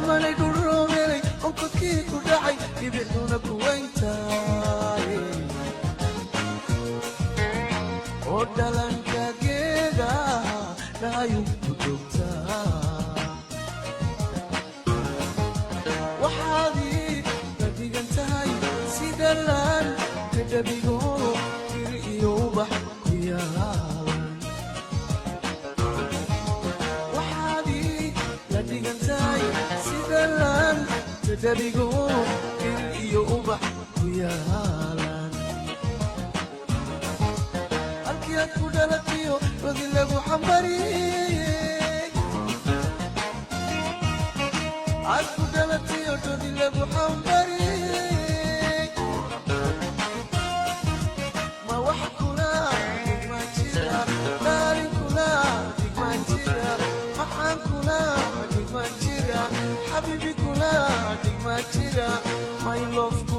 Dhammaanay dhuroomelay onkakii ku dhacay dhibicduna ku weyntaay oo dhalanka geeda dhaayu ku joogtaa. Waxaad la dhigan tahay sida laan ka dhabigo dhir iyo ubax ku yaalan. Waxaad la dhigan tahay sida laan ka dhabigo dhir iyo ubax ku yaalan. Halkii aad ku dhalatiyo rodi lagu xambariyey, aad ku dhalatiyo rodi lagu xambariyey, ma wax kula dhigma jira, daalin kula dhigma jira, maxaan kula dhigma jira, xabiibi kula dhigma jira, my love.